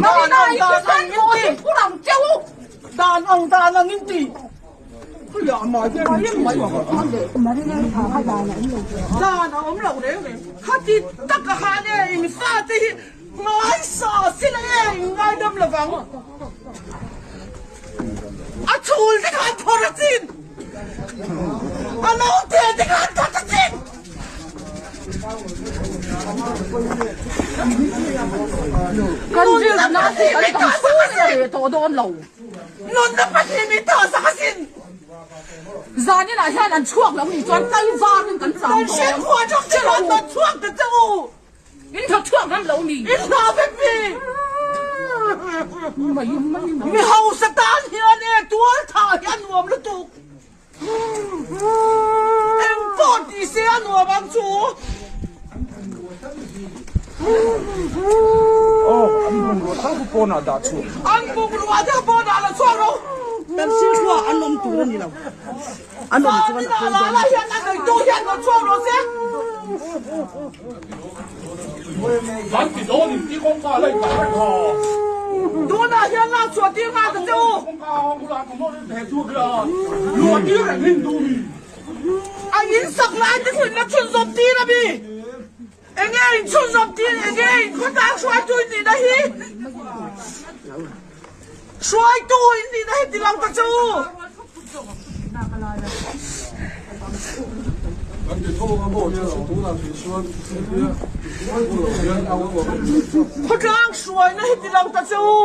Marina i thisen pawh hi phur ang che u. Dan ang dan ang in ti. Dan a awm lo reng reng. Khati taka khan e in fate hi ngaisa sila e in ngaidam lovang. A chhul te khan phawrh a chin. A naute te khan that a chin. Kan zirna hi kan tam fur ve tawh dawn lo. Nunna pahnih mi ta sak asin. Zaninah hian an chhuak lo nih chuan kal varin kan chang dawn. Kan hriat huah tawk che lo an chhuak ta che u. In tha chhuak ngam lo ni. In hla vek mi. Mi hausa tan hian e tual tha hi a nuam lutuk. Eng pawh ti se a nuam ang chu. Aw, an bungrua thar khu pawnah dah chhuah. An bungrua te pawnah la chhuak ro. Kan sir chhuah an awm tur a ni lo. An awm chuan a pawi dawn. Lala hian a neitu hian rawn chhuak rawh se. Kan ti dawn in ti kawngka a la in kah reng ha. Tunah hian lak chhuah tir nghal ta che u. Kawngka a hawng bulah thawmhnaw in phe chhuak ila luah tir reng hi in duh mi. A in sak lai te khu in la chhunzawm tir a mi. Enge in chhunzawm tir enge in khawtlang hruaitu in nihna hi. Hruaitu in nihna hi ti lang ta che u. Khawtlang hruaina hi ti lang ta che u.